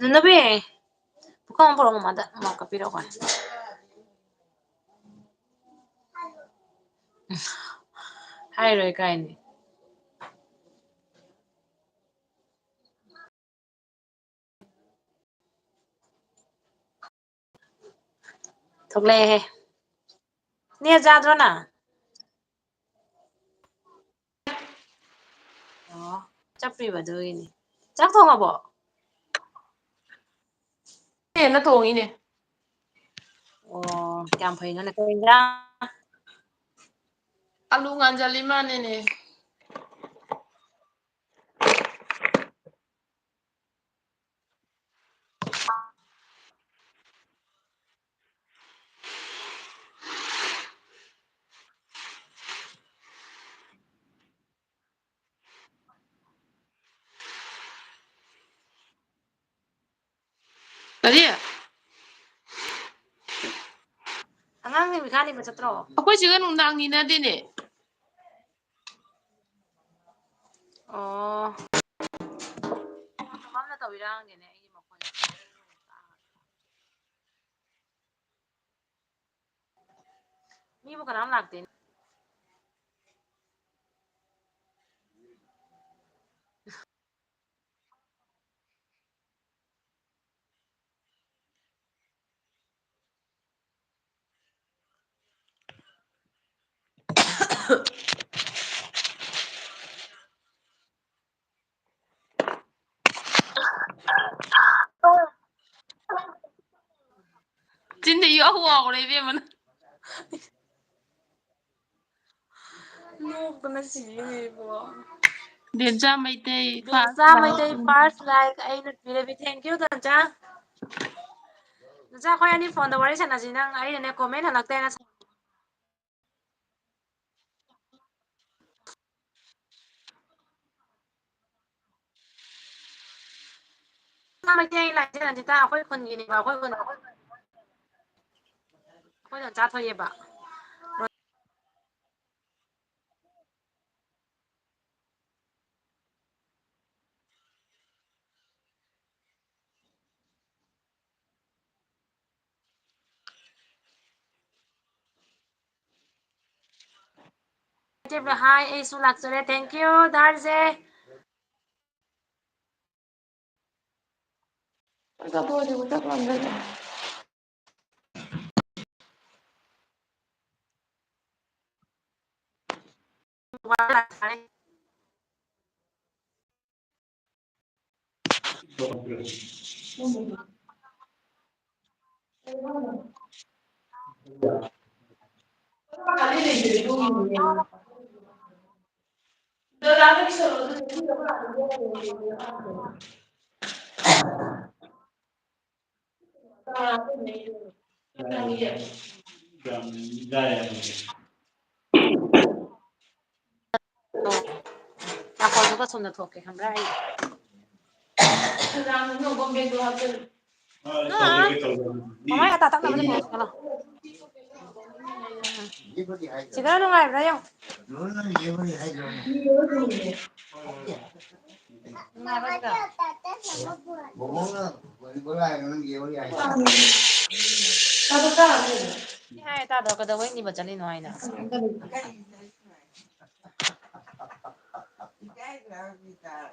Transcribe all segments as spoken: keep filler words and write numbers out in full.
ꯅꯅꯕꯤ, ꯄꯨꯈꯝ ꯑꯃ ꯄꯨꯔꯛꯑꯣ ꯃꯃꯥꯗ, ꯃꯃꯥ ꯀꯞꯄꯤꯔꯛꯑꯣ꯫ ꯍꯥꯏꯔꯣꯏ ꯀꯥꯏꯅꯤ꯫ ꯊꯣꯛꯂꯛꯑꯦꯍꯦ꯫ ꯅꯦꯠ ꯌꯥꯗ꯭ꯔꯣ ꯅꯪ? ꯑꯣ, ꯆꯞꯄꯤꯕ ꯑꯗꯨꯒꯤꯅꯤ꯫ ꯆꯥꯛ ꯊꯣꯡꯉꯕꯣ? ꯏꯆꯦꯅ ꯊꯣꯡꯉꯤꯅꯦ꯫ ꯑꯣ, ꯀꯌꯥꯝ ꯐꯩꯅꯣꯅꯦ꯫ ꯀꯩ ꯏꯟꯖꯥꯡ? ꯑꯂꯨ ꯉꯥꯟꯖꯜꯂꯤ ꯃꯥꯅꯦꯅꯦ꯫ ꯀꯔꯤ? ꯑꯉꯥꯡꯁꯤꯡ ꯃꯤꯈꯥ ꯅꯤꯕ ꯆꯠꯇ꯭ꯔꯣ? ꯑꯩꯈꯣꯏ ꯁꯤꯒ ꯅꯨꯡꯗꯥꯡ ꯅꯤꯅꯗꯦꯅꯦ꯫ ꯑꯣ꯫ ꯃꯝꯅ ꯇꯧꯔꯤꯔꯥ ꯈꯪꯗꯦꯅꯦ, ꯑꯩꯒꯤ ꯃꯈꯣꯟ꯫ ꯃꯤꯕꯨ ꯀꯅꯥꯝ ꯂꯥꯛꯇꯦꯅꯦ꯫ ꯆꯤꯟꯗ ꯌꯣ ꯍꯧꯔꯦ ꯏꯕꯦꯝꯃꯅ꯫ ꯅꯣꯛꯄꯅ ꯁꯤꯔꯦ ꯏꯕꯣ꯫ ꯕꯦꯝꯆꯥ Meitei ꯕꯦꯝꯆꯥ first Meitei like꯫ First like ꯑꯩꯅ ꯄꯤꯔꯕꯤ꯫ Thank you, ꯗꯣꯟꯆꯥ꯫ ꯗꯣꯟꯆꯥ, ꯑꯩꯈꯣꯏ ꯑꯅꯤ ꯐꯣꯟꯗ ꯋꯥꯔꯤ ꯁꯥꯟꯅꯁꯤ꯫ ꯅꯪ ꯑꯩꯅꯅꯦ comment ꯍꯜꯂꯛꯇꯦꯅ꯫ ꯃꯩꯇꯩ ꯂꯥꯏꯁꯦ ꯔꯟꯖꯤꯇꯥ, ꯑꯩꯈꯣꯏ ꯈꯨꯟꯒꯤꯅꯦꯕ, ꯑꯩꯈꯣꯏ ꯈꯨꯟ, ꯑꯩꯈꯣꯏ ꯗꯣꯟꯆꯥ ꯊꯣꯛꯑꯦꯕ꯫ ꯍꯥꯏ, ꯑꯩꯁꯨ ꯂꯥꯛꯆꯔꯦ꯫ Thank you, ꯗꯥꯔꯖꯦ꯫ ꯑꯆꯥꯄꯣꯠꯁꯤꯕꯨ ꯆꯥꯛ ꯂꯥꯝꯖꯜꯂꯦ꯫ ꯅꯥꯀꯣꯡꯗꯨꯒ ꯁꯣꯝꯗ ꯊꯣꯛꯀꯦ ꯈꯪꯕ꯭ꯔꯥ? ꯑꯩ ꯃꯃꯥꯏ ꯑꯇꯥ ꯇꯛꯅꯕꯅꯦ, ꯄꯨꯔꯛꯑꯣ, ꯆꯠꯂꯣ꯫ ꯁꯤꯗ ꯅꯨꯡꯉꯥꯏꯕ꯭ꯔꯥ ꯌꯦꯡꯉꯣ꯫ ꯅꯨꯡꯉꯥꯏꯕ꯭ꯔꯥ ꯁꯤꯗ? ꯁꯤ ꯍꯥꯏ ꯇꯥꯗ꯭ꯔꯣ? ꯀꯩꯗꯧꯕꯩ ꯅꯤꯕ ꯆꯠꯂꯤꯅꯣ ꯍꯥꯏꯅ?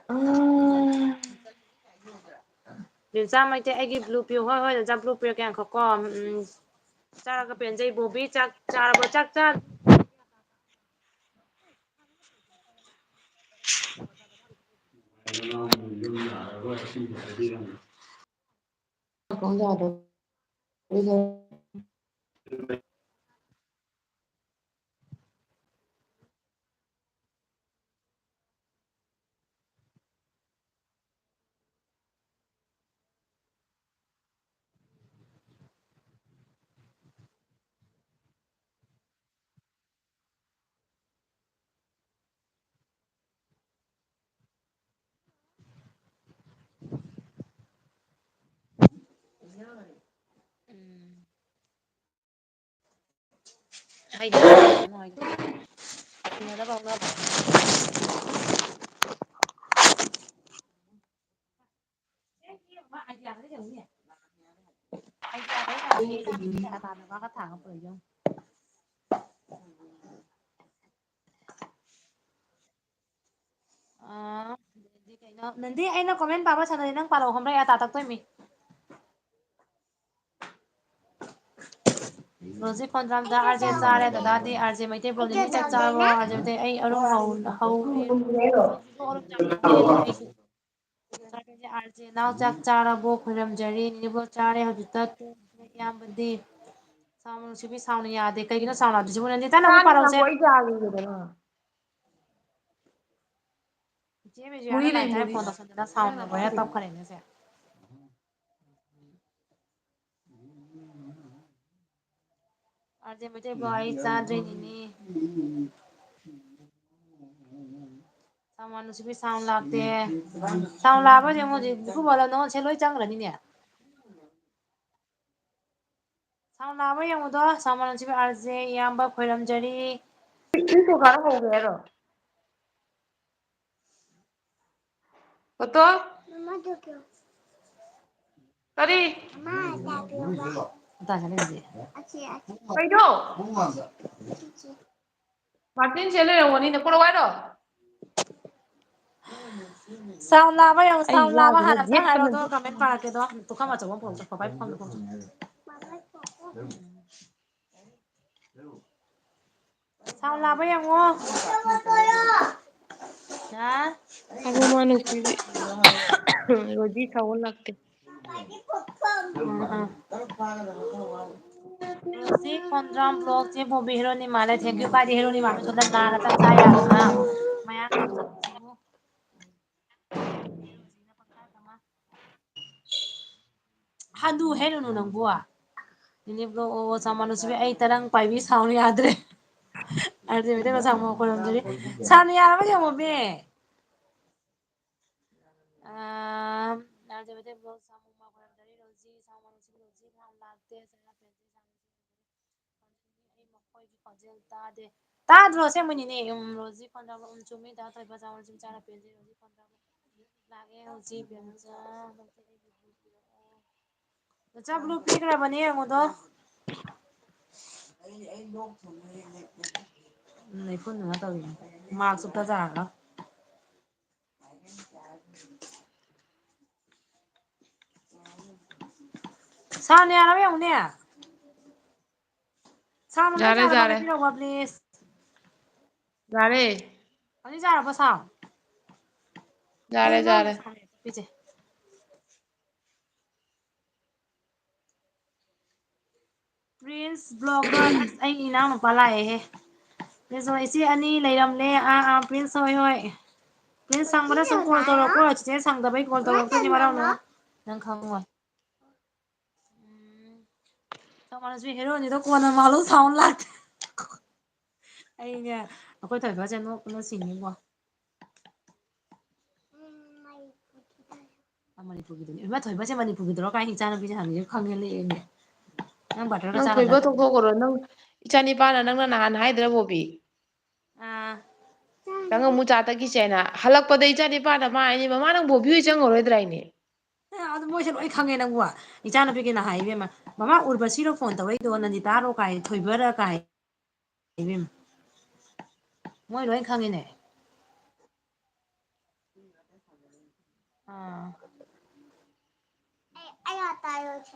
ꯎꯝ꯫ ꯕꯦꯝꯆꯥ ꯃꯩꯇꯩ, ꯑꯩꯒꯤ blue ꯄꯤꯌꯨ꯫ ꯍꯣꯏ, ꯍꯣꯏ, ꯅꯆꯥ blue ꯄꯤꯔꯛꯀꯦ, ꯉꯥꯏꯈꯣꯀꯣ꯫ ꯎꯝ, ꯆꯥꯔꯒ ꯄꯦꯟꯖꯩ꯫ ꯕꯣꯕꯤ, ꯆꯥꯛ ꯆꯥꯔꯕꯣ? ꯆꯥꯛ ꯆꯥ-, ꯎꯝ꯫ ꯍꯩꯅꯗꯕ ꯍꯧꯅꯕ꯭ꯔꯣ? ꯍꯩꯅꯗꯕ ꯍꯧꯅꯕ꯭ꯔꯣ? ꯑꯇꯥꯗ ꯃꯥꯒ ꯊꯥꯡꯒ ꯄꯨꯔꯛꯏꯗꯣ ꯌꯦꯡꯉꯨ꯫ ꯀꯩꯅꯣ, ꯅꯟꯗꯤ, ꯑꯩꯅ comment ꯄꯥꯕ ꯁꯥꯟꯅꯔꯦ, ꯅꯪ ꯄꯥꯔꯛꯑꯣ ꯈꯪꯕ꯭ꯔꯥ? ꯌꯥ ꯇꯥ ꯇꯛꯇꯣꯏꯃꯤ꯫ ꯔꯣꯖꯤ ꯈꯣꯟꯗ꯭ꯔꯝꯗ ꯑꯥꯔ ꯖꯦ ꯆꯥꯔꯦ, ꯗꯗꯥꯗꯤ ꯑꯥꯔ ꯖꯦ ꯃꯩꯇꯩ ꯕ꯭ꯂꯣꯒꯤꯅꯤ, ꯆꯥꯛ ꯆꯥꯔꯕꯣ? ꯑꯥꯔ ꯖꯦ ꯃꯩꯇꯩ, ꯑꯩ ꯑꯔꯨꯝ ꯍꯧ-, ꯍꯧ-, ꯑꯥꯔ ꯖꯦ ꯅꯥꯎ ꯆꯥꯛ ꯆꯥꯔꯕꯣ? ꯈꯣꯏꯔꯝꯖꯔꯤ, ꯅꯤꯕꯣ ꯆꯥꯔꯦ, ꯍꯧꯖꯤꯛꯇ ꯇꯨꯝꯈ꯭ꯔꯦ, ꯏꯌꯥꯝꯕꯗꯤ꯫ ꯁꯥꯎꯅ ꯅꯨꯡꯁꯤꯕꯤ, ꯁꯥꯎꯅ ꯌꯥꯗꯦ꯫ ꯀꯩꯒꯤꯅꯣ ꯁꯥꯎꯅ ꯌꯥꯗ꯭ꯔꯤꯁꯤꯕꯨ? ꯅꯟꯗꯤꯇꯥ, ꯅꯪ ꯑꯃꯨꯛ ꯄꯥꯔꯛꯎꯁꯦ꯫ ꯏꯆꯦ ꯃꯤꯁꯨ ꯌꯥꯅ ꯃꯨꯏ ꯂꯥꯏꯟ ꯊꯥꯔ ꯂꯩꯅꯔꯤ꯫ ꯐꯣꯟ ꯇꯧꯁꯟꯗꯅ ꯁꯥꯎꯟ ꯂꯣꯏꯔ ꯇꯧꯈ꯭ꯔꯦꯅꯦ ꯁꯦ꯫ ꯑꯥꯔ ꯖꯦ ꯃꯩꯇꯩ ꯕ꯭ꯂꯣꯛ ꯑꯩ ꯆꯥꯗ꯭ꯔꯦ ꯅꯤꯅꯦ꯫ ꯁꯥꯎꯟ ꯅꯨꯡꯁꯤꯕꯤ ꯁꯥꯎꯟ ꯂꯥꯛꯇꯦ꯫ ꯁꯥꯎꯟ ꯂꯥꯛꯑꯕ ꯌꯦꯡꯉꯣ ꯍꯧꯖꯤꯛ, ꯏꯀꯨꯕꯣꯛ ꯅꯉꯣꯟ ꯁꯦ ꯂꯣꯏ ꯆꯪꯈ꯭ꯔꯅꯤꯅꯦ꯫ ꯁꯥꯎꯟ ꯂꯥꯛꯑꯕ ꯌꯦꯡꯉꯨꯗꯣ, ꯁꯥꯎꯟ ꯅꯨꯡꯁꯤꯕꯤ ꯑꯥꯔ ꯖꯦ ꯏꯌꯥꯝꯕ ꯈꯣꯏꯔꯝꯖꯔꯤ꯫ ꯏꯁꯤꯡ ꯈꯔ ꯍꯧꯒꯦ ꯍꯥꯏꯔꯣ? ꯑꯣꯇꯣ? ꯀꯔꯤ? ꯑꯇꯥ ꯆꯥꯅꯤꯡꯗꯦ꯫ ꯀꯩꯅꯣ? ꯃꯥꯔꯇꯤꯟ ꯆꯦ ꯂꯩꯔꯝꯒꯅꯤꯅꯦ, ꯄꯨꯔꯛꯑꯣ ꯍꯥꯏꯔꯣ? ꯁꯥꯎꯟ ꯂꯥꯕ ꯌꯦꯡꯉꯣ, ꯑꯩ ꯁꯥꯎꯟ ꯂꯥꯕ ꯌꯥꯗ꯭ꯔꯦ, ꯍꯥꯟꯅ ꯑꯝꯇ ꯌꯦꯠꯄꯅ ꯍꯥꯏꯔꯣꯗꯣ, ꯀꯃꯦꯟ ꯄꯥꯔꯛꯀꯦꯗꯣ꯫ ꯄꯨꯈꯝ ꯑꯆꯧꯕ ꯑꯃ ꯄꯨꯔꯛꯑꯣ, ꯄꯄꯥꯏ ꯄꯨꯈꯝꯗꯣ ꯄꯨꯔꯛꯑꯣ꯫ ꯁꯥꯎꯟ ꯂꯥꯕ ꯌꯦꯡꯉꯣ꯫ ꯍꯥ? ꯑꯗꯣ ꯃꯥ ꯅꯨꯡꯁꯤꯕꯤ꯫ ꯔꯣꯖꯤ ꯁꯥꯎꯟ ꯂꯥꯛꯇꯦ꯫ ꯎꯝ, ꯎꯝ꯫ ꯔꯣꯖꯤ ꯈꯣꯟꯗ꯭ꯔꯥꯝ ꯕ꯭ꯂꯣꯛ ꯆꯦ ꯕꯣꯕꯤ ꯍꯦꯔꯣꯅꯤ ꯃꯥꯜꯂꯦ꯫ Thank you ꯀꯥꯏꯗꯦ, ꯍꯦꯔꯣꯅꯤ ꯃꯥꯟꯕ ꯁꯣꯝꯗ ꯅꯥꯒ ꯇꯞ ꯆꯥ ꯌꯥꯗꯅ ꯃꯌꯥꯡ ꯀꯪꯊꯕꯁꯤꯕꯨ꯫ ꯍꯅꯨ ꯍꯦ ꯅꯨꯅꯨ ꯅꯪꯕꯨ꯫ ꯅꯤꯅꯦ ꯕ꯭ꯂꯣꯛ ꯑꯣ ꯆꯥꯃ ꯅꯨꯡꯁꯤꯕꯤ ꯑꯩ ꯇꯔꯪ ꯄꯥꯏꯕꯤ ꯁꯥꯎꯟ ꯌꯥꯗ꯭ꯔꯦ꯫ ꯑꯥꯔ ꯖꯦ ꯃꯩꯇꯩ ꯃꯆꯥ ꯑꯃ ꯈꯣꯏꯔꯝꯖꯔꯤ꯫ ꯁꯥꯎꯟ ꯌꯥꯔꯕ ꯌꯦꯡꯉꯣꯃꯤ꯫ ꯑꯥ, ꯑꯥꯔ ꯖꯦ ꯃꯩꯇꯩ ꯕ꯭ꯂꯣꯛ ꯁꯥꯎꯟ ꯑꯃ ꯈꯣꯏꯔꯝꯖꯔꯤ꯫ ꯔꯣꯖꯤ ꯁꯥꯎꯟ ꯅꯨꯡꯁꯤꯕꯤ ꯔꯣꯖꯤ ꯐꯥꯎ ꯂꯥꯛꯇꯦ꯫ ꯆꯔꯥ ꯄꯦꯟꯖꯩ ꯁꯥꯎꯟ ꯅꯨꯡꯁꯤꯕꯤ꯫ ꯑꯩ ꯃꯈꯣꯏꯒꯤ ꯈꯣꯟꯖꯦꯜ ꯇꯥꯗꯦ꯫ ꯇꯥꯗ꯭ꯔꯣ? ꯑꯁꯦꯡꯕꯅꯤꯅꯦ꯫ ꯎꯝ, ꯔꯣꯖꯤ ꯈꯣꯟꯗ꯭ꯔꯥꯝ, ꯎꯝ, ꯆꯨꯝꯃꯤ꯫ ꯗꯥ ꯊꯣꯏꯕ ꯆꯥꯃ ꯅꯨꯡꯁꯤꯕꯤ ꯆꯔꯥ ꯄꯦꯟꯖꯩ꯫ ꯔꯣꯖꯤ ꯈꯣꯟꯗ꯭ꯔꯥꯝ ꯂꯥꯛꯑꯦ ꯍꯧꯖꯤꯛ꯫ ꯕꯦꯝꯆꯥ, ꯅꯆꯥ blue ꯄꯤꯔꯛꯑꯣ꯫ ꯅꯆꯥ blue ꯄꯤꯈ꯭ꯔꯕꯅꯦ ꯌꯦꯡꯉꯨꯗꯣ꯫ ꯂꯩꯐꯨꯟꯗꯨꯅ ꯇꯧꯔꯤꯅꯦ꯫ Mask ꯎꯞꯇ ꯌꯥꯔꯔꯣꯏ꯫ ꯁꯥꯎꯟ ꯌꯥꯔꯕ ꯌꯦꯡꯉꯨꯅꯦ꯫ ꯁꯥꯎꯟ ꯑꯃ ꯌꯥꯔꯦ, ꯌꯥꯔꯕ ꯌꯥꯔꯦ꯫ ꯂꯩꯕꯤꯔꯛꯎꯕ, please꯫ ꯌꯥꯔꯦ꯫ ꯍꯧꯖꯤꯛ ꯌꯥꯔꯕꯣ ꯁꯥꯎꯟ? ꯌꯥꯔꯦ, ꯀꯩꯅꯣ? ꯌꯥꯔꯦ꯫ ꯄꯤꯖꯦ꯫ Prince Vlogger, ꯑꯁ, ꯑꯩꯒꯤ ꯏꯅꯥꯎꯅꯨꯄꯥ ꯂꯥꯛꯑꯦꯍꯦ꯫ Prince ꯍꯣꯏ, ꯏꯆꯦ ꯑꯅꯤ ꯂꯩꯔꯝꯂꯦ꯫ ꯑꯥ, ꯑꯥ, Prince ꯍꯣꯏ, ꯍꯣꯏ꯫ Prince ꯁꯪꯕꯗ ꯁꯨꯝ call ꯇꯧꯔꯛꯑꯣꯀꯣ꯫ ꯆꯤꯆꯦ ꯁꯪꯗꯕꯩ call ꯇꯧꯔꯛꯇꯣꯏꯅꯦ, ꯃꯔꯝꯗꯣ ꯅꯪ ꯈꯪꯉꯣꯏ꯫ ꯎꯝ꯫ ꯆꯞ ꯃꯥꯟꯅꯁꯨ ꯍꯦꯔꯣꯅꯤꯗꯣ ꯀꯣꯟꯅ ꯃꯥꯜꯂꯣ, ꯁꯥꯎꯟ ꯂꯥꯛꯇꯦ꯫ ꯑꯩꯅꯦ, ꯑꯩꯈꯣꯏ ꯊꯣꯏꯕꯁꯦ ꯅꯣꯛꯄꯅ ꯁꯤꯅꯤꯕꯣ꯫ ꯑ, ꯃꯅꯤꯄꯨꯔꯒꯤꯗꯨꯅꯤ꯫ ꯏꯃꯥ, ꯊꯣꯏꯕꯁꯦ ꯃꯅꯤꯄꯨꯔꯒꯤꯗꯨꯔꯣ ꯀꯥꯏꯅ ꯏꯆꯥꯅꯨꯄꯤꯁꯦ ꯍꯪꯉꯤꯁꯦ ꯈꯪꯉꯦ ꯂꯩꯔꯦꯅꯦ꯫ ꯅꯪ ꯕꯥꯔꯇꯔꯒ ꯅꯪ ꯆꯥꯔꯕ ꯊꯣꯏꯕ ꯅꯠꯇ꯭ꯔꯣ? ꯇꯣꯛꯊꯣꯛꯈ꯭ꯔꯣ꯫ ꯅꯪ ꯏꯆꯥꯅꯤꯄꯥꯅ ꯅꯪꯅ ꯅꯍꯥꯟ ꯍꯥꯏꯗ꯭ꯔ, ꯕꯣꯕꯤ? ꯑꯥ꯫ ꯅꯪ ꯑꯃꯨꯛ ꯆꯥ ꯇꯛꯈꯤꯁꯦ ꯍꯥꯏꯅ꯫ ꯍꯜꯂꯛꯄꯗ ꯏꯆꯥꯅꯤꯄꯥꯅ ꯃꯥ ꯍꯥꯏꯅꯤ, "ꯃꯃꯥ, ꯅꯪ ꯕꯣꯕꯤ ꯍꯣꯏ ꯆꯪꯉꯔꯣꯏꯗ꯭ꯔꯥ?" ꯍꯥꯏꯅꯦ꯫ ꯑꯦ, ꯑꯗꯨ ꯃꯣꯏꯁꯦ ꯂꯣꯏ ꯈꯪꯉꯦ ꯅꯪꯕꯨ꯫ ꯏꯆꯥꯅꯨꯄꯤꯒꯤꯅ ꯍꯥꯏ, "ꯏꯕꯦꯝꯃ, ꯃꯃꯥ, ꯎꯔꯕꯁꯤꯔꯣ ꯐꯣꯟ ꯇꯧꯔꯛꯏꯗꯣ, ꯅꯟꯗꯤꯇꯥꯔꯣ?" ꯀꯥꯏ, ꯊꯣꯏꯕꯔꯥ ꯀꯥꯏ꯫ ꯏꯕꯦꯝꯃ꯫ ꯃꯣꯏ ꯂꯣꯏ ꯈꯪꯉꯤꯅꯦ꯫ ꯑꯥ꯫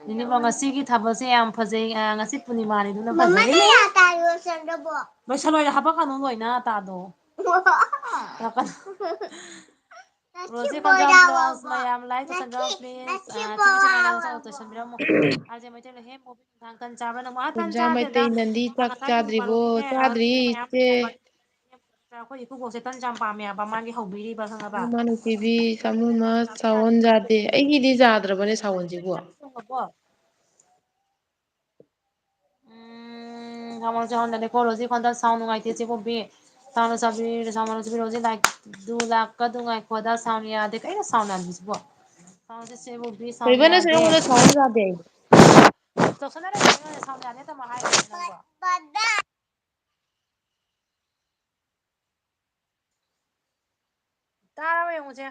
ꯅꯤꯅꯤꯃ, ꯉꯁꯤꯒꯤ ꯊꯥꯕꯜꯁꯦ ꯌꯥꯝ ꯐꯖꯩ꯫ ꯑ, ꯉꯁꯤ ꯄꯨꯔꯅꯤꯃꯥꯅꯤꯗꯨꯅ ꯃꯃꯥ, ꯐꯖꯩ꯫ ꯅꯪ ꯌꯥ ꯇꯥꯏ ꯂꯣꯏꯁꯟꯗ꯭ꯔꯕꯣ? ꯂꯣꯏꯁꯜꯂꯣꯏꯔꯦ, ꯍꯥꯄꯛꯀꯅꯨ ꯂꯣꯏꯅ ꯑꯇꯥꯗꯣ꯫ ꯍꯥꯄꯛꯀꯅꯨ꯫ ꯅꯁꯤ ꯔꯣꯖꯤ ꯕꯣꯔꯥ ꯈꯣꯟꯖꯥꯝ vlogs ꯃꯌꯥꯝ like ꯇꯧꯁꯟꯕꯤꯔꯝꯃꯣ, please꯫ ꯑ, ꯆꯤꯆꯦ ꯆꯤꯆꯦ ꯃꯌꯥꯝ ꯆꯪꯉꯛꯑꯣ, ꯇꯧꯁꯟꯕꯤꯔꯝꯃꯣ꯫ ꯑꯥꯔ ꯖꯦ ꯃꯩꯇꯩꯂꯣꯟ ꯍꯦ ꯃꯣꯕꯤ ꯅꯨꯡꯗꯥꯡ ꯇꯟ ꯆꯥꯕ꯭ꯔꯥ ꯅꯪꯕꯨ? ꯑꯥ, ꯇꯟ ꯄꯨꯟꯖꯥ ꯆꯥꯗꯦꯗ꯫ ꯃꯩꯇꯩ ꯅꯟꯗꯤ ꯑ, ꯆꯥꯛ ꯉꯁꯥꯏ ꯄꯨꯡ ꯆꯥꯗ꯭ꯔꯤꯕꯣ? ꯕꯥꯔꯣꯗꯒꯤꯅꯦ, ꯑ, ꯆꯥꯗ꯭ꯔꯤ ꯃꯤ ꯃꯌꯥꯝ ꯏꯆꯦ꯫ ꯑꯩꯈꯣꯏ ꯏꯀꯨꯕꯣꯛꯁꯦ ꯇꯟ ꯌꯥꯝ ꯄꯥꯝꯃꯦ ꯍꯥꯏꯕ, ꯃꯥꯒꯤ ꯍꯧꯕꯤꯔꯤꯕ, ꯈꯪꯉꯕ? ꯏꯃꯥ ꯅꯨꯡꯁꯤꯕꯤ, ꯁꯥꯃꯨꯃ, ꯁꯥꯋꯣꯟ ꯌꯥꯗꯦ꯫ ꯑꯩꯒꯤꯗꯤ ꯌꯥꯗ꯭ꯔꯕꯅꯦ ꯁꯥꯋꯣꯟꯁꯤꯕꯨ꯫ ꯎꯝ, ꯁꯥꯃꯣꯟꯁꯦ ꯍꯣꯟꯗꯅꯦꯀꯣ, ꯔꯣꯖꯤ ꯈꯣꯟꯗ ꯁꯥꯎꯟ ꯅꯨꯡꯉꯥꯏꯇꯦ, ꯆꯦ ꯕꯣꯕꯤ꯫ ꯁꯥꯎꯟ ꯆꯥꯕꯤ, ꯁꯥꯎꯟ ꯆꯥꯕꯤ, ꯔꯣꯖꯤ ꯂꯥꯏꯛ ꯇꯨ ꯂꯥꯛꯀꯗꯧ ꯉꯥꯏꯈꯣꯗ, ꯁꯥꯎꯟ ꯌꯥꯗꯦ꯫ ꯀꯩꯅꯣ ꯁꯥꯎꯟ ꯌꯥꯗ꯭ꯔꯤꯁꯤꯕꯣ? ꯁꯥꯎꯟꯁꯦ ꯆꯦ ꯕꯣꯕꯤ, ꯁꯥꯎꯟ ꯊꯣꯏꯕꯅꯁꯨ ꯌꯥꯗꯦ꯫ ꯑꯩꯉꯣꯟꯗ ꯁꯥꯎꯟ ꯌꯥꯗꯦ꯫ ꯇꯧꯁꯟꯅꯔꯦ, ꯁꯥꯎꯟ ꯌꯥꯗꯦ ꯇꯝꯃꯣ ꯍꯥꯏꯔꯤꯅꯦ ꯅꯪꯕꯣ꯫ ꯇꯥꯔꯕ ꯌꯦꯡꯉꯨꯁꯦ꯫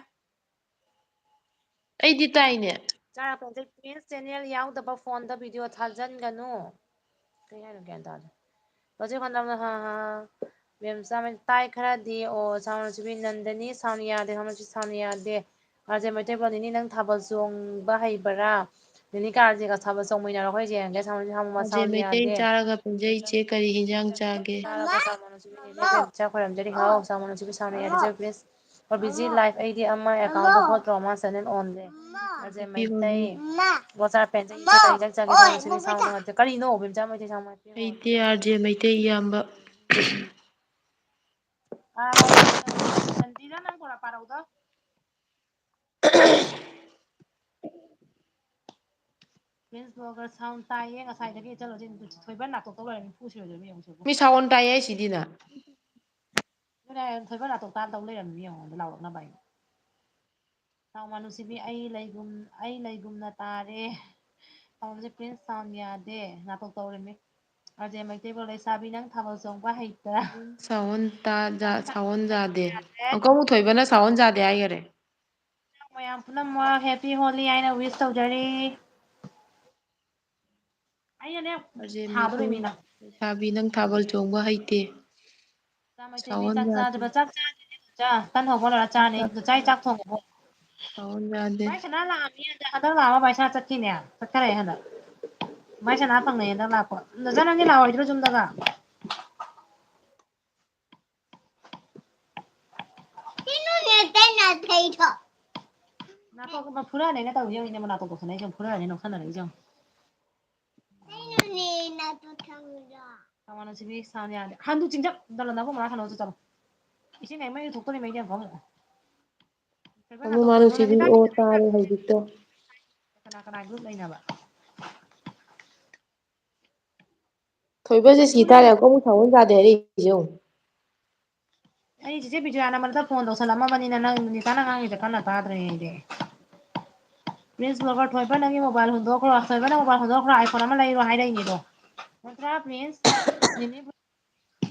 ꯑꯩꯗꯤ ꯇꯥꯏꯅꯦ꯫ ꯆꯥꯔ ꯄꯦꯟꯖꯩ꯫ Prince channel ꯌꯥꯎꯗꯕ ꯐꯣꯟꯗ video ꯊꯥꯖꯟꯒꯅꯨ꯫ ꯀꯩ ꯍꯥꯏꯅꯣ ꯒ꯭ꯌꯥꯟ ꯇꯥꯗꯦ꯫ ꯍꯧꯖꯤꯛ ꯍꯣꯠꯅꯕꯗ, ꯍꯥ, ꯍꯥ꯫ ꯃꯦꯝ ꯆꯥꯃꯩ ꯇꯥꯏ ꯈꯔꯗꯤ꯫ ꯑꯣ, ꯁꯥꯎꯅꯁꯤꯕꯤ ꯅꯟꯗꯅꯤ, ꯁꯥꯎꯅ ꯌꯥꯗꯦ, ꯁꯥꯎꯅꯁꯤ ꯁꯥꯎꯅ ꯌꯥꯗꯦ꯫ ꯑꯥꯔ ꯖꯦ ꯃꯩꯇꯩ ꯕꯣꯅꯤꯅꯤ, ꯅꯪ ꯊꯥꯕꯜ ꯆꯣꯡꯕ ꯍꯩꯕꯔꯥ? ꯅꯤꯅꯤ ꯀꯥꯔꯁꯦ ꯀꯁꯥꯕ ꯆꯧꯃꯤꯟꯅꯔꯣ, ꯑꯩꯈꯣꯏ ꯌꯦꯡꯉꯒꯦ ꯁꯥꯎꯅ ꯁꯥꯎꯅ ꯑꯖꯦ ꯁꯥꯎꯅ ꯃꯩꯇꯩ ꯌꯥꯗꯦ꯫ ꯆꯥꯔꯒ ꯄꯨꯟꯖꯩ ꯏꯆꯦ, ꯀꯔꯤ ꯍꯤꯟꯖꯥꯡ ꯆꯥꯒꯦ? ꯆꯥꯔꯒ ꯆꯥꯎꯃꯟꯅꯁꯨ ꯃꯤꯅꯦ, ꯏꯆꯦ ꯈꯣꯏꯔꯝꯖꯔꯤ ꯍꯔꯥꯎ ꯁꯥꯎꯃꯟꯅꯁꯨ ꯄꯩꯁꯥꯅ ꯌꯥꯗꯦ, ꯏꯆꯦ ꯄ꯭ꯂꯤꯁ꯫ ꯑꯣ ꯕꯤꯖꯤ ꯂꯥꯏꯐ ꯑꯩꯗꯤ ꯑꯃ ꯑꯦꯀꯥꯎꯟꯗ ꯐꯣꯔ ꯇꯧꯔ ꯃꯥ ꯆꯦꯅꯦꯜ ꯑꯣꯟꯂꯦ꯫ ꯑꯔꯖꯦ ꯃꯩꯇꯩ꯫ ꯍꯥꯏꯕꯤꯔꯣꯅꯦ꯫ ꯋꯥꯆꯥ ꯄꯦꯟꯖꯩ ꯏꯆꯦ ꯀꯔꯤ ꯍꯤꯟꯖꯥꯡ ꯆꯥꯒꯦ ꯁꯥꯎꯅ ꯁꯥꯎꯅ ꯁꯥꯎꯅ ꯀꯔꯤꯅꯣ ꯕꯦꯝꯆꯥ ꯃꯩꯇꯩ ꯁꯥꯎꯅ ꯍꯥꯏꯕꯤꯔꯣ꯫ ꯑꯩꯗꯤ ꯑꯥꯔ ꯖꯦ ꯃꯩꯇꯩ ꯏꯌꯥꯝꯕ꯫ ꯑꯥ, ꯆꯟꯗꯤꯗ ꯅꯪ ꯈꯔ ꯄꯥꯔꯧꯗ꯫ ꯄ꯭ꯔꯤꯟꯁ ꯕ꯭ꯂꯣꯒꯔ ꯁꯥꯎꯟ ꯇꯥꯏꯌꯦ ꯉꯁꯥꯏꯗꯒꯤ꯫ ꯆꯠꯂꯣ ꯁꯤ ꯊꯣꯏꯕ ꯅꯥꯇꯣꯛꯇ ꯂꯣꯏꯔꯦ, ꯅꯤꯐꯨ ꯁꯨꯔꯗꯣꯏꯅꯦ ꯌꯦꯡꯉꯨ ꯁꯤꯕꯨ꯫ ꯃꯤ ꯁꯥꯎꯟ ꯇꯥꯏꯌꯦ ꯍꯥꯏꯁꯤꯗꯤꯅ꯫ ꯑꯗꯨꯅꯦ ꯊꯣꯏꯕ ꯅꯥꯇꯣꯛ ꯇꯥꯗꯧ ꯂꯩꯔꯝꯃꯤ ꯌꯦꯡꯉꯣ ꯑꯗꯨ ꯂꯥꯎꯔꯛꯅꯕ ꯑꯩꯅ꯫ ꯁꯥꯎꯟ ꯃꯥ ꯅꯨꯡꯁꯤꯕꯤ ꯑꯩ ꯂꯩꯒꯨꯝ-, ꯑꯩ ꯂꯩꯒꯨꯝꯅ ꯇꯥꯔꯦ꯫ ꯁꯥꯎꯟꯁꯦ ꯄ꯭ꯔꯤꯟꯁ ꯁꯥꯎꯟ ꯌꯥꯗꯦ ꯅꯥꯇꯣꯛ ꯇꯧꯔꯦꯃꯤ꯫ ꯑꯥꯔ ꯖꯦ ꯃꯩꯇꯩꯕ ꯂꯩꯁꯥꯕꯤ ꯅꯪ ꯊꯥꯕꯜ ꯆꯣꯡꯕ ꯍꯩꯇ꯭ꯔꯥ? ꯁꯥꯎꯟ ꯇꯥ-, ꯖꯥ-, ꯁꯥꯎꯟ ꯌꯥꯗꯦ꯫ ꯌꯥꯗꯦ꯫ ꯑꯪꯀꯜ ꯃꯨꯊꯣꯏꯕꯅ ꯁꯥꯎꯟ ꯌꯥꯗꯦ ꯍꯥꯏꯈꯔꯦ꯫ ꯃꯌꯥꯝ ꯄꯨꯝꯅꯃꯛ ꯍꯦꯄꯤ ꯍꯣꯂꯤ ꯍꯥꯏꯅ ꯋꯤꯁ ꯇꯧꯖꯔꯤ꯫ ꯑꯩꯅꯅꯦ ꯑꯥꯔ ꯖꯦ ꯊꯥꯗꯣꯔꯦ ꯃꯩꯇꯩ ꯃꯤꯅ꯫ ꯂꯩꯁꯥꯕꯤ ꯅꯪ ꯊꯥꯕꯜ ꯆꯣꯡꯕ ꯍꯩꯇꯦ꯫ ꯆꯥ ꯃꯩꯇꯩ ꯃꯤ ꯁꯥꯎꯟ ꯆꯥꯛ ꯌꯥꯗꯦ꯫ ꯆꯥꯗꯕ, ꯆꯥꯛ ꯆꯥꯗ꯭ꯔꯤꯅꯦ ꯆꯥ꯫ ꯇꯟ ꯍꯧꯕ ꯂꯣꯏꯔ ꯆꯥꯅꯤ꯫ ꯆꯥꯛ ꯅꯆꯥꯏ ꯆꯥꯛ ꯊꯣꯡꯉꯕꯣ? ꯁꯥꯎꯟ ꯌꯥꯗꯦ꯫ ꯃꯥꯏ ꯁꯅꯥ ꯂꯥꯛꯑꯝꯃꯤ ꯍꯟꯗꯛ, ꯍꯟꯗꯛ ꯂꯥꯛꯑꯝꯃ ꯃꯥꯏ ꯁꯅꯥ ꯆꯠꯈꯤꯅꯦ꯫ ꯆꯠꯈꯔꯦ ꯍꯟꯗꯛ꯫ ꯃꯥꯏ ꯁꯅꯥ ꯐꯪꯅꯩ ꯍꯟꯗꯛ ꯂꯥꯛꯄ꯫ ꯅꯆꯥ ꯅꯪꯗꯤ ꯂꯥꯛꯑꯣꯏꯗ꯭ꯔꯣ ꯌꯨꯝꯗꯒ? ꯀꯩꯅꯣꯅꯦ ꯇꯩꯅ ꯊꯩꯗꯣ꯫ ꯅꯥꯇꯣꯟ ꯐꯨꯔꯛꯑꯅꯤ ꯑꯩꯅ ꯇꯧꯔꯤꯁꯦ ꯌꯦꯡꯉꯨꯅꯦ, ꯅꯥꯇꯣꯟ ꯇꯧꯁꯟꯅꯩꯁꯦ ꯐꯨꯔꯛꯑꯅꯤ ꯅꯣꯛꯁꯟꯅꯔꯛꯏꯁꯦ ꯌꯦꯡꯉꯨ꯫ ꯀꯩꯅꯣꯅꯦ ꯅꯥꯇꯣꯟ ꯊꯝꯃꯤꯗꯣ꯫ ꯁꯥꯎꯅ ꯁꯤꯗꯤ ꯁꯥꯎꯅ ꯌꯥꯗꯦ꯫ ꯍꯟꯗꯨ ꯆꯤꯡꯖꯠ ꯗꯣꯂꯟ ꯅꯕꯨꯡ ꯃꯅꯥꯛ ꯁꯥꯟꯅꯧ ꯆꯠꯂꯣ꯫ ꯏꯁꯤꯡ ꯍꯦꯛ ꯃꯩ ꯊꯣꯛꯇꯣꯔꯤ ꯃꯩꯗꯤ ꯑꯃꯨꯛ꯫ ꯀꯩꯕ ꯑꯃꯨꯛ ꯅꯥꯇꯣꯟ ꯃꯥꯅ ꯇꯧꯁꯟꯅꯩ ꯁꯤꯗꯤ ꯍꯧꯖꯤꯛꯀꯥꯟ ꯑꯣ ꯇꯥꯔꯦ ꯍꯧꯖꯤꯛꯇꯣ꯫ ꯀꯅꯥ ꯀꯅꯥ ꯒ꯭ꯔꯨꯞ ꯂꯩꯅꯕ? ꯊꯣꯏꯕꯁꯦ ꯁꯤ ꯇꯥꯔꯦ ꯑꯃꯨꯛ ꯁꯥꯎꯟ ꯌꯥꯗꯦ ꯍꯥꯏꯔꯛꯏꯁꯦ ꯌꯦꯡꯉꯨ꯫ ꯑꯩ ꯆꯤꯆꯦ ꯕꯤꯖꯌꯥꯅ ꯃꯔꯛꯇ ꯐꯣꯟ ꯇꯧꯁꯜꯂꯝꯃꯕꯅꯤꯅ ꯅꯪ ꯅꯤꯇꯥꯅ ꯉꯥꯡꯉꯤꯁꯦ ꯀꯟꯅ ꯇꯥꯗ꯭ꯔꯦ ꯑꯩꯗꯤ꯫ ꯄ꯭ꯔꯤꯟꯁ ꯕ꯭ꯂꯣꯒꯔ ꯊꯣꯏꯕ ꯅꯪꯒꯤ ꯃꯣꯕꯥꯏꯜ ꯍꯨꯟꯗꯣꯛꯈ꯭ꯔꯣ, ꯊꯣꯏꯕ ꯅꯪ ꯃꯣꯕꯥꯏꯜ ꯍꯨꯟꯗꯣꯛꯈ꯭ꯔꯣ, ꯑꯥꯏꯐꯣꯟ ꯑꯃ ꯂꯩꯔꯣ ꯍꯥꯏꯔꯛꯏꯅꯦ ꯑꯗꯣ꯫ ꯅꯠꯇ꯭ꯔꯥ ꯄ꯭ꯔꯤꯟꯁ? ꯅꯦꯅꯦ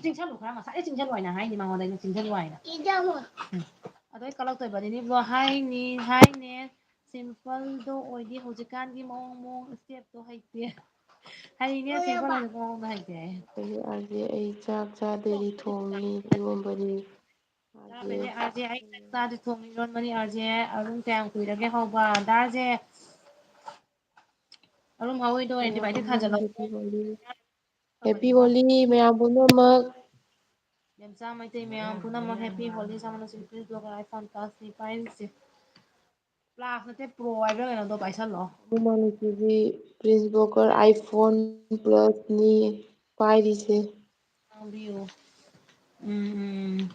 ꯆꯤꯡꯁꯜꯂꯨ ꯈꯔ, ꯉꯁꯥꯏꯗꯩ ꯆꯤꯡꯁꯜꯂꯨ ꯍꯥꯏꯅ ꯍꯥꯏꯅꯤ ꯃꯉꯣꯟꯗ, ꯑꯩꯅ ꯆꯤꯡꯁꯜꯂꯨ ꯍꯥꯏꯅ꯫ ꯎꯝ꯫ ꯑꯗꯣ ꯑꯩ ꯀꯛꯂꯛꯇꯣꯏꯕ, ꯅꯦꯅꯦ ꯕ꯭ꯂꯣ-, ꯍꯥꯏꯅꯤ, ꯍꯥꯏꯅꯦ, ꯁꯤꯝꯄꯜꯗꯣ ꯑꯣꯏꯗꯦ ꯍꯧꯖꯤꯛꯀꯥꯟꯒꯤ ꯃꯑꯣꯡ ꯃꯑꯣꯡ ꯁ꯭ꯇꯦꯞꯇꯣ ꯍꯩꯇꯦ꯫ ꯍꯩꯅꯦ, ꯁꯤꯝꯄꯜ ꯑꯣꯏꯕ ꯃꯑꯣꯡꯗꯣ ꯍꯩꯇꯦ ꯍꯥꯏꯌꯦ꯫ ꯑꯗꯒꯤ ꯑꯥꯔ ꯖꯦ ꯑꯩ ꯆꯥꯛ ꯆꯥꯗꯔꯤ, ꯊꯣꯡꯉꯤ, ꯏꯔꯣꯝꯕꯅꯤ꯫ ꯆꯥꯕꯩꯅꯦ, ꯑꯥꯔ ꯖꯦ ꯑꯩ ꯆꯥꯛ ꯆꯥꯗꯔꯤ, ꯊꯣꯡꯉꯤ, ꯏꯔꯣꯟꯕꯅꯤ, ꯑꯥꯔ ꯖꯦ꯫ ꯑꯔꯨꯝ ꯀꯌꯥꯝ ꯀꯨꯏꯔꯒꯦ ꯍꯧꯕ? ꯗꯥ R J. ꯑꯔꯨꯝ ꯍꯥꯎꯏꯗꯣ antibiotic ꯊꯥꯖꯤꯜꯂꯣ꯫ Happy Holi ꯃꯌꯥꯝ ꯄꯨꯝꯅꯃꯛ꯫ ꯌꯥꯝꯆꯥ ꯃꯩꯇꯩ ꯃꯌꯥꯝ ꯄꯨꯝꯅꯃꯛ Happy Holi ꯁꯃꯅꯁꯨ Prince Blogger iPhone Plus ꯅꯤ ꯄꯥꯏꯔꯤꯁꯦ꯫ Plus ꯅꯠꯇꯦ, Pro ꯍꯥꯏꯕ꯭ꯔꯥ ꯀꯩꯅꯣꯗꯣ ꯄꯥꯏꯁꯜꯂꯣ꯫ ꯃꯃꯥꯡꯒꯤꯗꯤ Prince Blogger iPhone Plus ꯅꯤ ꯄꯥꯏꯔꯤꯁꯦ꯫ ꯉꯥꯡꯕꯤꯌꯨ꯫ ꯎꯝ, ꯎꯝ꯫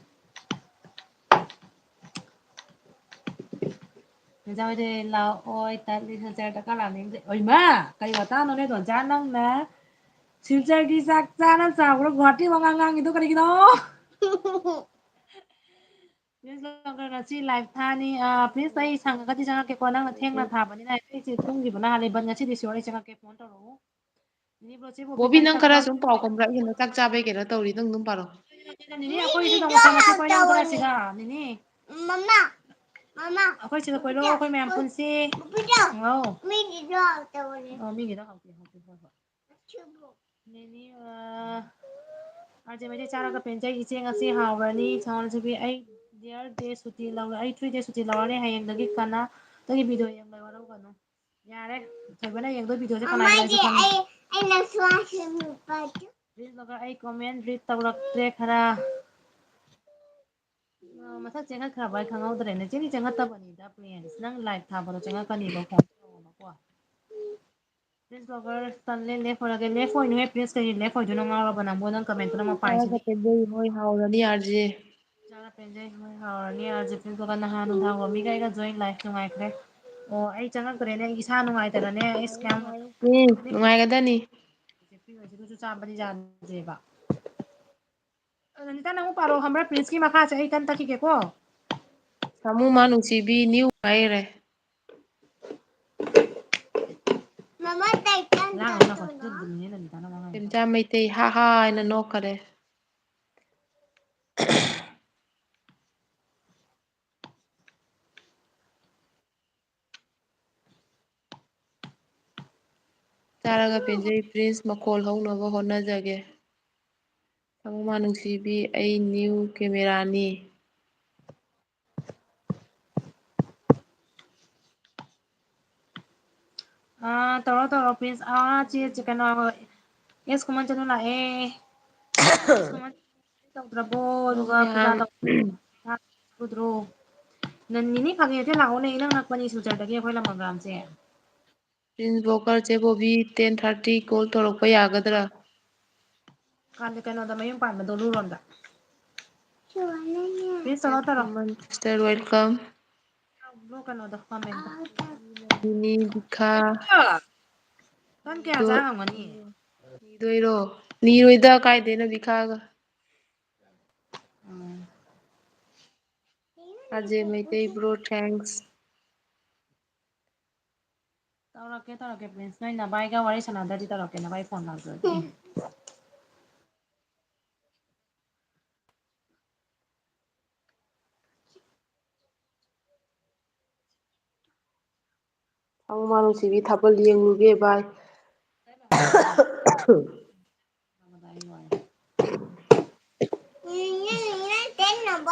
ꯅꯦꯆꯥ ꯍꯣꯏꯗꯤ ꯂꯥꯛꯑꯣꯏ, ꯇꯜꯂꯤ, ꯁꯤꯜꯆꯔ ꯗꯔꯀꯥꯔ ꯂꯥꯛꯅꯤꯡꯗꯦ꯫ ꯑꯣꯏꯃꯥ! ꯀꯔꯤ ꯋꯥꯇꯥꯅꯣꯅꯦ, ꯗꯣꯟꯆꯥ, ꯅꯪꯅ ꯁꯤꯜꯆꯔꯒꯤ ꯆꯥꯛ ꯆꯥꯅ ꯆꯥꯕ꯭ꯔꯣ ꯒꯨꯍꯥꯇꯤ ꯋꯥꯉꯥꯡ ꯉꯥꯡꯉꯤꯗꯣ ꯀꯔꯤꯒꯤꯅꯣ? Prince Blogger ꯉꯁꯤ live ꯊꯥꯅꯤ꯫ ꯑꯥ, Prince, ꯑꯩ ꯁꯪꯉꯒꯗꯤ ꯆꯪꯉꯛꯀꯦꯀꯣ꯫ ꯅꯪꯅ ꯊꯦꯡꯅ ꯊꯥꯕꯅꯤꯅ ꯑꯩꯁꯦ ꯇꯨꯝꯈꯤꯕꯅ ꯍꯥꯜꯂꯦ꯫ ꯕꯟ ꯉꯁꯤꯗꯤ sure ꯑꯩ ꯆꯪꯉꯛꯀꯦ, phone ꯇꯧꯔꯛꯎ꯫ ꯅꯦꯅꯦ ꯕ꯭ꯂꯣꯁꯤ ꯕꯣꯕꯤ, ꯕꯣꯕꯤ, ꯅꯪ ꯅꯪ ꯈꯔ ꯀꯔꯝ ꯁꯨꯝ ꯄꯥꯎ ꯈꯨꯝꯕ꯭ꯔꯥ? ꯑꯩ ꯍꯦꯟꯅ ꯆꯥꯛ ꯆꯥꯕꯩ ꯀꯩꯅꯣ ꯇꯧꯔꯤ, ꯅꯪ ꯑꯗꯨꯝ ꯄꯥꯔꯣ꯫ ꯅꯦꯅꯦ, ꯑꯩꯈꯣꯏ ꯁꯤꯗ ꯑꯃꯨꯛ ꯆꯪꯉꯛꯁꯤ, ꯀꯣꯏ ꯅꯪ ꯈꯔ ꯁꯤꯗ, ꯅꯦꯅꯦ꯫ ꯃꯃꯥ, ꯃꯃꯥ꯫ ꯑꯩꯈꯣꯏ ꯁꯤꯗ ꯀꯣꯏꯔꯛꯑꯣ, ꯑꯩꯈꯣꯏ ꯃꯌꯥꯝ ꯄꯨꯟꯁꯤ꯫ ꯕꯣꯕꯤꯗꯣ, ꯍꯥꯎ꯫ ꯃꯤꯒꯤꯗꯣ ꯇꯧꯔꯦ꯫ ꯑꯣ, ꯃꯤꯒꯤꯗꯣ ꯍꯥꯎꯇꯦ, ꯍꯥꯎꯇꯦ, ꯍꯣꯏ, ꯍꯣꯏ꯫ ꯁꯤꯕꯨ꯫ ꯅꯦꯅꯦ, ꯑ, ꯑꯥꯔ ꯖꯦ ꯃꯩꯇꯩ ꯆꯥꯔꯒ ꯄꯦꯟꯖꯩ, ꯏꯆꯦ ꯉꯁꯤ ꯍꯥꯎꯔꯅꯤ꯫ ꯁꯉꯥꯏ ꯂꯩꯁꯥꯕꯤ, ꯑꯩ dear day ꯁꯨꯇꯤ ꯂꯧꯔꯦ, ꯑꯩ three day ꯁꯨꯇꯤ ꯂꯧꯔꯅꯤ, ꯍꯌꯦꯡꯗꯒꯤ ꯀꯅꯥꯗꯒꯤ video ꯌꯦꯡꯕ ꯋꯥꯔꯧꯒꯅꯨ꯫ ꯌꯥꯔꯦ, ꯊꯣꯏꯕꯅ ꯌꯦꯡꯗꯣꯏ videoꯁꯦ ꯀꯅꯥꯒꯤꯅꯣ ꯍꯥꯏꯁꯨ ꯈꯪꯉꯦ꯫ ꯑꯩ, ꯑꯩ ꯅꯪꯁꯨ ꯍꯥꯏꯁꯦ ꯅꯨꯄꯥꯗꯨ꯫ Prince Blogger, ꯑꯩ comment read ꯇꯧꯔꯛꯇ꯭ꯔꯦ ꯈꯔ꯫ ꯑ, ꯃꯊꯛ ꯆꯦꯟꯈꯠꯈ꯭ꯔꯕ ꯑꯩ ꯈꯪꯍꯧꯗ꯭ꯔꯦꯅꯦ꯫ ꯆꯦꯗꯤ ꯆꯦꯟꯈꯠꯇꯕꯅꯤꯗ, Prince꯫ ꯅꯪ live ꯊꯥꯕꯗꯣ ꯆꯦꯟꯈꯠꯀꯅꯤꯕ, phone ꯇꯧꯔꯛꯑꯣꯕꯀꯣ꯫ Prince Blogger, ꯇꯜꯂꯦ, left ꯑꯣꯏꯔꯒꯦ꯫ Left ꯑꯣꯏꯅꯨꯍꯦ, Prince, ꯀꯩꯒꯤ left ꯑꯣꯏꯗꯣꯏꯅꯣ? ꯉꯥꯎꯔꯕ ꯅꯪꯕꯨ? ꯅꯪ commentꯇꯨꯅ ꯃꯄꯥꯏꯁꯤꯅꯤ꯫ ꯆꯥꯔꯒ ꯄꯦꯟꯖꯩ ꯍꯣꯏ, ꯍꯥꯎꯔꯅꯤ, ꯑꯥꯔ ꯖꯦ꯫ ꯆꯥꯔꯒ ꯄꯦꯟꯖꯩ ꯍꯣꯏ, ꯍꯥꯎꯔꯅꯤ, ꯑꯥꯔ ꯖꯦ꯫ Prince Blogger, ꯅꯍꯥꯟ ꯅꯨꯡꯗꯥꯡ ꯔꯣꯃꯤꯒ ꯑꯩꯒ join live ꯅꯨꯡꯉꯥꯏꯈ꯭ꯔꯦ꯫ ꯑꯣ, ꯑꯩ ꯆꯪꯉꯛꯇ꯭ꯔꯦꯅꯦ, ꯑꯩ ꯏꯁꯥ ꯅꯨꯡꯉꯥꯏꯇꯗꯅꯦ, ꯑꯩ scam ꯎꯝ, ꯅꯨꯡꯉꯥꯏꯒꯗꯅꯤ꯫ ꯄꯤꯔꯣꯏꯁꯦ, ꯑꯗꯨꯁꯨ ꯆꯥꯕꯗꯤ ꯌꯥꯗꯦꯕ꯫ ꯑ, ꯅꯅꯤꯇꯥ, ꯅꯪ ꯑꯃꯨꯛ ꯄꯥꯔꯛꯑꯣ, ꯈꯪꯕ꯭ꯔꯥ? Princeꯀꯤ ꯃꯈꯥꯁꯦ ꯑꯩ ꯀꯟꯅ ꯇꯛꯈꯤꯒꯦꯀꯣ꯫ ꯁꯥꯃꯨ ꯃꯥ ꯅꯨꯡꯁꯤꯕꯤ new ꯍꯥꯏꯔꯦ꯫ ꯃꯃꯥ, ꯇꯥꯏꯇꯟ ꯂꯥꯡꯒꯅꯨ, ꯅꯥꯀꯣ꯫ ꯇꯠꯇꯣꯏꯅꯣ꯫ ꯑꯗꯨꯗꯨꯅꯦ ꯅꯅꯤꯇꯥꯅ ꯋꯥ ꯉꯥꯡꯉꯤꯗꯣ꯫ ꯏꯝꯆꯥ ꯃꯩꯇꯩ ꯍꯥ ꯍꯥ ꯍꯥꯏꯅ ꯅꯣꯛꯈꯔꯦ꯫ ꯆꯥꯔꯒ ꯄꯦꯟꯖꯩ, Prince ꯃꯈꯣꯜ ꯍꯧꯅꯕ ꯍꯣꯠꯅꯖꯒꯦ꯫ ꯁꯥꯃꯨꯃꯥ ꯅꯨꯡꯁꯤꯕꯤ, ꯑꯩ new cameraꯅꯤ꯫ ꯑꯥ, ꯇꯧꯔꯣ, ꯇꯧꯔꯣ, please꯫ ꯑꯥ, ꯆꯦ, ꯆꯦ, ꯀꯩꯅꯣ, ꯑꯦꯁ ꯀꯨꯃꯟ ꯆꯅꯨ ꯂꯥꯛꯑꯦ꯫ ꯑꯦꯁ ꯀꯨꯃꯟ ꯇꯧꯗ꯭ꯔꯕꯣ? ꯑꯗꯨꯒ ꯄꯨꯖꯥ ꯃꯌꯥꯝ꯫ ꯇꯧꯗ꯭ꯔꯣ? ꯅꯪ ꯅꯤꯅꯤ ꯐꯥꯒꯦ ꯅꯠꯇꯦ, ꯂꯥꯛꯑꯣꯅꯦ, ꯏꯅꯛ ꯅꯛꯄꯅꯤ ꯁꯤꯜꯆꯔꯗꯒꯤ ꯑꯩꯈꯣꯏ ꯂꯃꯒ꯭ꯔꯥꯝꯁꯦ꯫ Prince Walker, ꯆꯦ ꯕꯣꯕꯤ, ten thirty call ꯇꯧꯔꯛꯄ ꯌꯥꯒꯗ꯭ꯔꯥ? ꯀꯥꯟꯗ ꯀꯩꯅꯣꯗ ꯃꯌꯨꯝ ꯄꯥꯟꯕꯗꯣ ꯂꯨꯔꯣꯝꯗ꯫ Prince ꯇꯧꯔꯣ, ꯇꯧꯔꯣ꯫ Yes, Suman sister, welcome. Block ꯀꯩꯅꯣꯗꯣ, ꯀꯃꯦꯟꯗꯣ꯫ ꯅꯤꯅꯤ ꯕꯤꯈꯥ꯫ ꯇꯟ ꯀꯌꯥ ꯆꯥ ꯉꯝꯒꯅꯤ? ꯅꯤꯗꯣꯏꯔꯣ? ꯅꯤꯔꯣꯏꯗ, ꯀꯥꯏꯗꯩꯅꯣ ꯕꯤꯈꯥꯒ꯫ ꯎꯝ꯫ ꯑꯖꯦ ꯃꯩꯇꯩ bro, thanks. ꯇꯧꯔꯛꯀꯦ, ꯇꯧꯔꯛꯀꯦ, Prince꯫ ꯅꯣꯏ ꯅꯕꯥꯏꯒ ꯋꯥꯔꯤ ꯁꯥꯟꯅꯗ꯭ꯔꯗꯤ ꯇꯧꯔꯛꯀꯦ, ꯅꯕꯥꯏ phone ꯂꯥꯛꯇ꯭ꯔꯗꯤ꯫ ꯊꯥꯡꯃ ꯅꯨꯡꯁꯤꯕꯤ ꯊꯥꯕꯜ ꯌꯦꯡꯉꯨꯒꯦ ꯚꯥꯏ꯫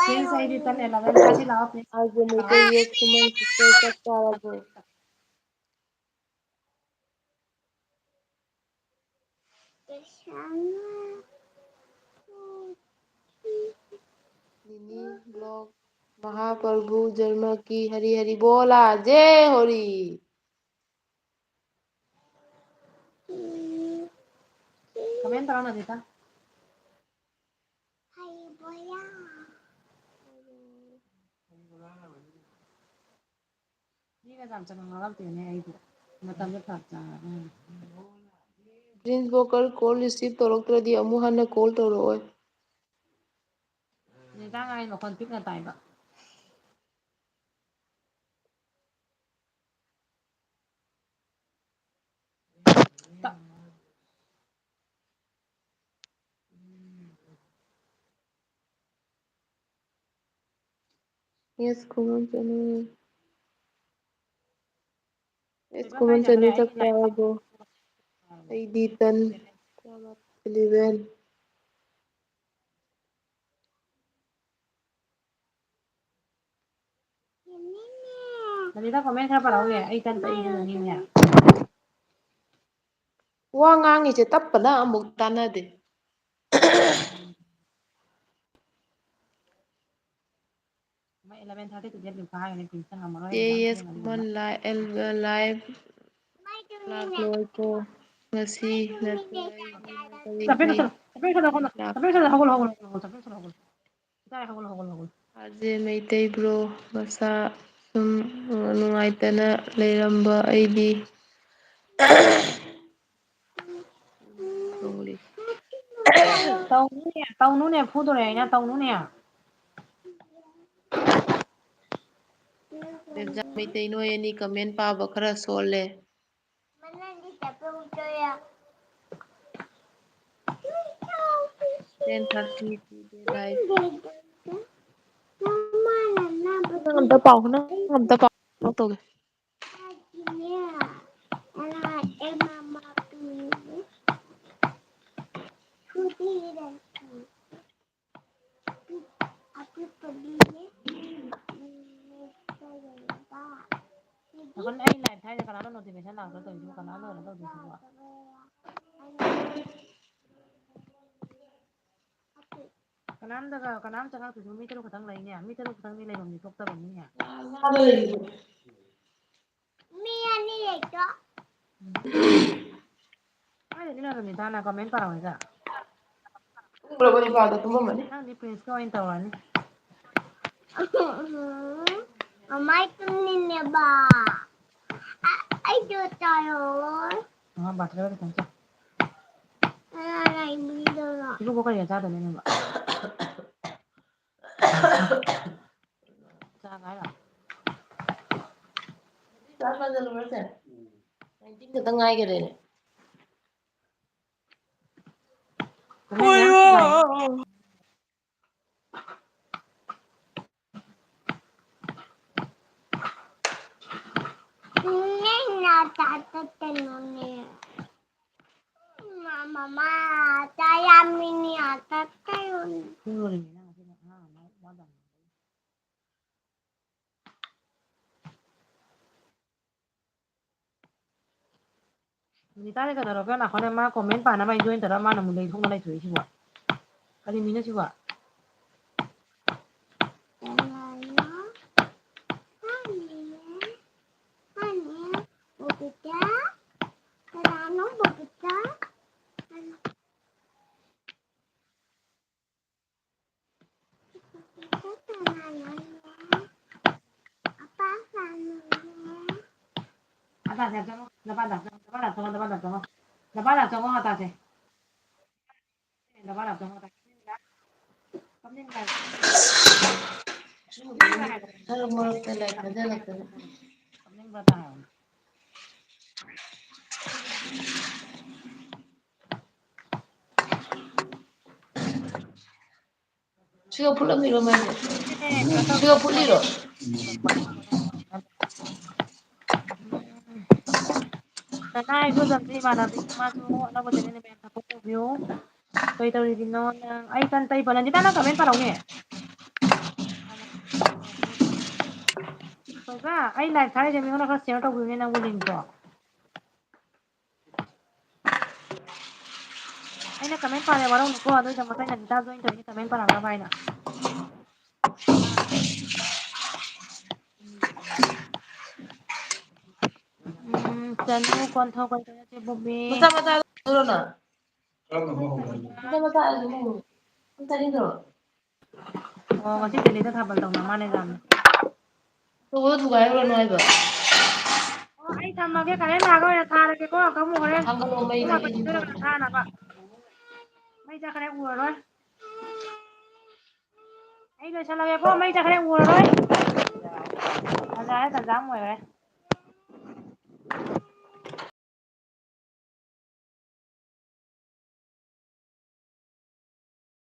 Prince, ꯑꯩꯗꯤ ꯇꯟ eleven ꯆꯥꯁꯤ ꯂꯥꯛꯑꯣ, Prince꯫ ꯑꯖꯦ ꯃꯩꯇꯩ, yes ꯀꯨꯃꯟ sister, ꯆꯥꯛ ꯆꯥꯔꯕꯣ? ꯅꯤꯅꯤ vlog, महाप्रभु जन्म की हरि हरि बोला, जय होरी। Comment ꯇꯧꯔꯣ, ꯅꯟꯗꯤꯇꯥ꯫ ꯃꯤꯒ ꯌꯥꯝ ꯆꯪꯉꯛꯇꯦꯅꯦ ꯑꯩꯗꯤ꯫ ꯃꯇꯝꯗꯣ ꯐꯔꯛ ꯇꯥꯔꯕ꯫ Prince Walker call receive ꯇꯧꯔꯛꯇ꯭ꯔꯗꯤ ꯑꯃꯨꯛ ꯍꯟꯅ call ꯇꯧꯔꯛꯑꯣꯏ꯫ ꯅꯦꯇꯥ ꯉꯥꯏ ꯃꯈꯣꯟ ꯄꯤꯛꯅ ꯇꯥꯏꯕ꯫ ꯇ-, Yes ꯀꯨꯃꯟ ꯆꯅꯨ꯫ Yes ꯀꯨꯃꯟ ꯆꯅꯨ, ꯆꯥꯛ ꯆꯥꯔꯕꯣ? ꯑꯩꯗꯤ ꯇꯟ eleven꯫ ꯅꯟꯗꯤꯇꯥ, comment ꯈꯔ ꯄꯥꯔꯛꯎꯅꯦ, ꯑꯩ ꯇꯟ ꯇꯛꯏꯅꯦ꯫ ꯋꯥ ꯉꯥꯡꯉꯤꯁꯦ ꯇꯞꯄꯅ ꯑꯃꯨꯛ ꯇꯥꯟꯅꯗꯦ꯫ ꯃꯣꯏ eleven thirty to twelve ꯀꯥ ꯍꯥꯏꯕꯅꯦ, ꯄ꯭ꯔꯤꯟꯁꯇ ꯉꯝꯃꯔꯣꯏ, ꯖꯦ ꯑꯦꯁ ꯉꯝꯃꯔꯣꯏ꯫ ꯈꯨꯃꯟ ꯂꯥꯏ-, ꯑꯦꯜ-, ꯂꯥꯏꯚ ꯂꯥꯛꯂꯣꯏꯀꯣ ꯉꯁꯤ ꯅꯠꯇ꯭ꯔꯒ ꯑꯩ ꯀꯔꯤ ꯆꯠꯄꯤꯔꯣ, ꯀꯔꯤ ꯆꯠꯂꯣ, ꯆꯠꯄꯤꯔꯣ, ꯆꯠꯂꯣ, ꯍꯧꯒꯠꯂꯣ, ꯂꯥꯛ-, ꯆꯠꯄꯤꯔꯣ, ꯆꯠꯂꯣ, ꯍꯧꯒꯠꯂꯣ, ꯍꯧꯒꯠꯂꯣ, ꯍꯧꯒꯠꯂꯣ, ꯆꯠꯄꯤꯔꯣ, ꯆꯠꯂꯣ, ꯍꯧꯒꯠꯂꯣ꯫ ꯏꯀꯥꯏ, ꯍꯧꯒꯠꯂꯣ, ꯍꯧꯒꯠꯂꯣ, ꯍꯧꯒꯠꯂꯣ꯫ ꯑꯥꯔ ꯖꯦ ꯃꯩꯇꯩ ꯕ꯭ꯔꯣ, ꯃꯁꯥ ꯁꯨꯝ ꯅꯨꯡꯉꯥꯏꯇꯅ ꯂꯩꯔꯝꯕ ꯑꯩꯗꯤ꯫ ꯇꯧꯅꯨꯅꯦ, ꯇꯧꯅꯨꯅꯦ, ꯐꯨꯗꯣꯔꯦ ꯑꯩꯅ, ꯇꯧꯅꯨꯅꯦ꯫ ꯗꯦꯕꯖꯥ ꯃꯩꯇꯩ, ꯅꯣꯏ ꯑꯅꯤ comment ꯄꯥꯕ ꯈꯔ ꯁꯣꯜꯂꯦ꯫ Ten thirty ꯇꯨꯗꯦ live꯫ ꯅꯪ ꯑꯝꯇ ꯄꯥꯎ, ꯅꯪ ꯑꯝꯇ ꯄꯥꯎ, ꯊꯕꯛ ꯇꯧꯒꯦ꯫ ꯉꯥꯏꯈꯣꯅꯦ, ꯑꯩ live ꯊꯥꯏꯁꯦ ꯀꯅꯥꯅꯣ notification ꯂꯥꯛꯇ ꯇꯧꯔꯤꯁꯤꯕꯣ? ꯀꯅꯥꯅꯣ ꯀꯩꯅꯣ ꯇꯧꯗꯣꯏꯁꯤꯕꯣ? ꯀꯅꯥꯝꯇꯒ, ꯀꯅꯥꯝ ꯆꯪꯉꯛꯇ꯭ꯔꯤꯁꯤꯕꯣ? ꯃꯤ ꯇꯔꯨꯛ ꯈꯛꯇꯪ ꯂꯩꯅꯦ꯫ ꯃꯤ ꯇꯔꯨꯛ ꯈꯛꯇꯪꯗꯤ ꯂꯩꯐꯝꯗꯤ ꯊꯣꯛꯇꯕꯅꯤꯅꯦ꯫ ꯃꯤ ꯑꯅꯤ ꯂꯩꯇ꯭ꯔꯣ? ꯀꯥꯏꯗꯒꯤꯅꯣ ꯔꯣꯃꯤꯇꯥꯅ comment ꯄꯥꯔꯝꯃꯤꯗ? ꯎꯔꯕꯣ ꯅꯤꯄꯥꯗꯣ ꯇꯨꯝꯃꯝꯃꯅꯤ꯫ ꯅꯪꯗꯤ ꯄ꯭ꯔꯤꯟꯁꯀ ꯑꯣꯏꯅ ꯇꯧꯔꯅꯤ꯫ ꯎꯝ, ꯃꯃꯥꯏ ꯇꯨꯝꯅꯤꯡꯉꯦꯕ꯫ ꯑ-, ꯑꯩꯁꯨ ꯆꯥꯔꯣꯏ꯫ ꯃꯃꯥ ꯕꯥꯊꯔꯨꯝꯗ ꯈꯤꯇꯪ ꯆꯠ꯫ ꯑ, ꯂꯩꯕꯤꯗꯣꯏꯔꯣ? ꯏꯔꯨꯕ ꯀꯔꯤꯒ ꯆꯥꯗꯣꯏꯅꯣ ꯅꯪꯕꯣ? ꯆꯥꯒꯦ ꯍꯥꯏꯔꯣ? Class ꯂꯣꯏꯁꯜꯂꯨꯔꯁꯦ꯫ Nineteen ꯈꯛꯇꯪ ꯉꯥꯏꯈꯔꯦꯅꯦ꯫ ꯅꯦꯅ ꯆꯥ ꯇꯠꯇꯅꯣꯅꯦ꯫ ꯃꯥ, ꯃꯃꯥ, ꯆꯥ ꯌꯥꯝꯃꯤꯅꯦ, ꯇꯠꯇꯅꯣꯅꯦ꯫ ꯅꯤꯇꯥꯗꯤ ꯀꯩꯗꯧꯔꯒꯦ? ꯅꯥꯈꯣꯅꯦ, ꯃꯥ comment ꯄꯥꯅꯕ ꯑꯩ join ꯇꯧꯔ ꯃꯥꯅ ꯑꯃꯨꯛ ꯂꯩꯊꯣꯛꯅ ꯂꯩꯊꯣꯛꯏꯁꯤꯕꯣ꯫ ꯀꯔꯤ ꯃꯤꯅꯣ ꯁꯤꯕꯣ? ꯀꯅꯥꯅꯣ? ꯃꯥꯅꯦ꯫ ꯃꯥꯅꯦ꯫ ꯕꯣꯕꯤꯇꯥ? ꯀꯅꯥꯅꯣ ꯕꯣꯕꯤꯇꯥ? ꯈꯔ ꯃꯔꯛꯇ ꯂꯥꯏꯛ ꯊꯥꯖꯤꯜꯂꯛꯇꯅ꯫ ꯁꯤꯒ ꯐꯨꯠꯂꯝꯃꯤꯔꯣ ꯃꯥꯏꯁꯦ? ꯁꯤꯒ ꯐꯨꯠꯂꯤꯔꯣ? ꯀꯅꯥꯏꯁꯨ ꯂꯝꯖꯤ ꯏꯃꯥꯟꯅꯕꯤ, ꯃꯥꯁꯨ ꯑꯅꯧꯕ channel ꯃꯌꯥꯝ support ꯇꯧꯕꯤꯌꯨ꯫ ꯀꯩ ꯇꯧꯔꯤꯕꯅꯣ ꯅꯪ? ꯑꯩ ꯀꯟ-, ꯇꯩ ꯄꯜꯂꯟꯗꯤ ꯅꯪ comment ꯄꯥꯔꯛꯎꯅꯦ꯫ ꯊꯣꯏꯕ, ꯑꯩ live ꯊꯥꯔꯤꯁꯦ ꯃꯤꯉꯣꯟꯗ ꯈꯔ share ꯇꯧꯕꯤꯌꯨꯅꯦ ꯅꯪꯕꯨ linkꯇꯣ꯫ ꯑꯩꯅ comment ꯄꯥꯔꯦ, ꯋꯥꯔꯧꯅꯨꯀꯣ, ꯑꯗꯨꯏꯗꯃꯛꯇ ꯑꯩꯅ ꯅꯤꯇꯥ join ꯇꯧꯔꯤꯅꯤ comment ꯄꯥꯔꯛꯅꯕ ꯍꯥꯏꯅ꯫ ꯎꯝ, ꯆꯅꯨ ꯀꯣꯟꯊꯧ ꯀꯩ ꯇꯧꯔꯦ, ꯆꯦ ꯕꯣꯕꯤ? ꯃꯆꯥ ꯃꯆꯥ ꯑꯗꯨꯔꯣ ꯅꯪ? ꯃꯆꯥ ꯃꯆꯥ ꯑꯗꯨ ꯅꯪ ꯆꯥꯅꯤꯡꯗ꯭ꯔꯣ? ꯑꯣ, ꯉꯁꯤ ꯗꯦꯜꯂꯤꯗ ꯊꯥꯕꯜ ꯇꯧꯅ ꯃꯥꯜꯂꯦ ꯌꯥꯝꯅ꯫ ꯇꯧꯕꯗꯣ ꯊꯨꯒꯥꯏꯔꯨꯔꯅꯨ ꯍꯥꯏꯕ꯫ ꯑꯣ, ꯑꯩ ꯊꯝꯃꯒꯦ, ꯀꯔꯦꯟ ꯂꯥꯛꯑꯒ ꯑꯣꯏꯅ ꯊꯥꯔꯒꯦꯀꯣ, ꯀꯥꯡꯕꯨ ꯍꯣꯔꯦꯟ ꯊꯥꯡꯒꯠꯂꯣ ꯃꯩꯗ ꯄꯨꯡ ꯃꯥꯄꯟ ꯏꯪ ꯏꯪꯅ ꯊꯥꯅꯕ꯫ ꯃꯩ ꯆꯠꯈ꯭ꯔꯦ, ꯎꯔꯔꯣꯏ꯫ ꯑꯩ ꯂꯣꯏꯁꯜꯂꯒꯦꯀꯣ, ꯃꯩ ꯆꯠꯈ꯭ꯔꯦ, ꯎꯔꯔꯣꯏ꯫ ꯇꯟꯖꯥ ꯍꯦ, ꯇꯟꯖꯥ ꯑꯃ ꯑꯣꯏꯔꯦ꯫